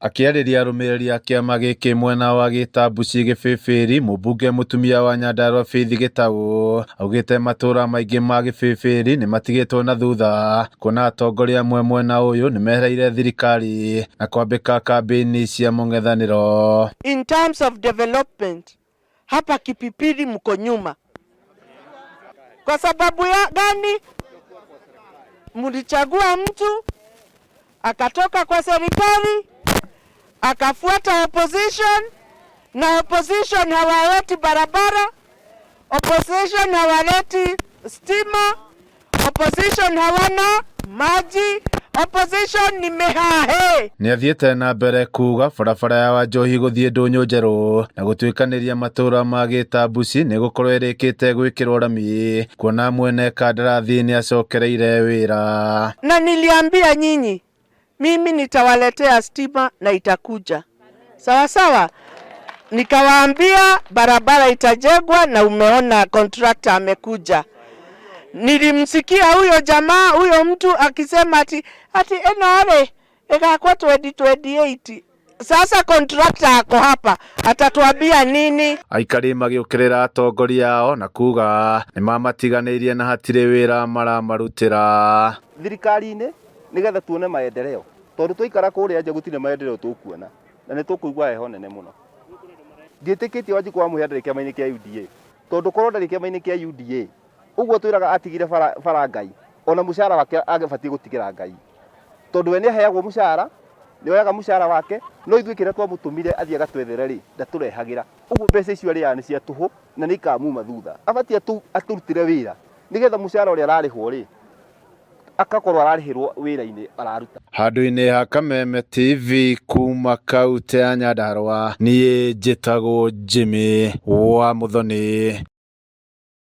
Akĩarĩria arũmĩrĩri a kĩama gĩkĩ mwena wa Gĩtambuci Gĩbĩbĩri, mũmbunge mũtumia wa Nyandarua Faith Gĩtaũ augĩte matũra maingĩ ma Gĩbĩbĩri nĩmatigĩtwo na thutha kuona atongoria amwe mwena ũyũ nĩmehereire thirikari na kwambĩka kambĩini cia mũng'ethanĩro. In terms of development, hapa Kipipiri mko nyuma. Kwa sababu ya gani? Mlichagua mtu akatoka kwa serikali akafuata opposition, na opposition hawaleti barabara, opposition hawaleti stima, opposition hawana maji, opposition ni mehahe. Nĩathiĩte na mbere kuga barabara ya Wanjohi gũthiĩ Ndũnyũ Njerũ na gũtuĩkanĩria matũra ma Gĩtambuci nĩgũkorwo ĩrĩkĩte gwĩkĩrwo rami kuona mwene kandarathi nĩacokereire wĩra. Na niliambia nyinyi mimi nitawaletea stima na itakuja sawa sawa. Nikawaambia barabara itajengwa na umeona contractor amekuja. Nilimsikia huyo jamaa huyo mtu akisema ati eno ĩgakwo 2028. Sasa contractor ako hapa atatuambia nini? Aikari magĩũkĩrĩra atongoria ao na kuga nĩmamatiganĩirie na hatirĩ wĩra maramarutĩra. Thirikari-inĩ nĩgetha tuone maendeleo tondũ twaikara kũrĩa nja gũtirĩ maendeleo tũkuona na nĩ tũkũigua heho nene mũno. Ndiĩtĩkĩtie Wanjikũ wa Mũhĩa ndarĩ kĩama-inĩ kĩa UDA tondũ korwo ndarĩ kĩama-inĩ kĩa UDA ũguo twĩraga atigire bara Ngai ona mũcara wake agĩbatiĩ gũtigĩra Ngai tondũ we nĩaheagwo mũcara, nĩoyaga mũcara wake, no ithuĩ kĩrĩa twamũtũmire athiĩ agatwethere rĩ ndatũrehagĩra. Ũguo mbeca icio arĩaga nĩ cia tũhũ na nĩ ikamuma thutha. Abatiĩ atũrutĩre wĩra nĩgetha mũcara ũrĩa ararĩhwo rĩ akakorwo ararĩhĩrwo wĩra-inĩ araruta. Handũ-inĩ ha Kameme TV kuma kautĩ ya Nyandarua, niĩ njĩtagwo Jimmy wa Muthoni.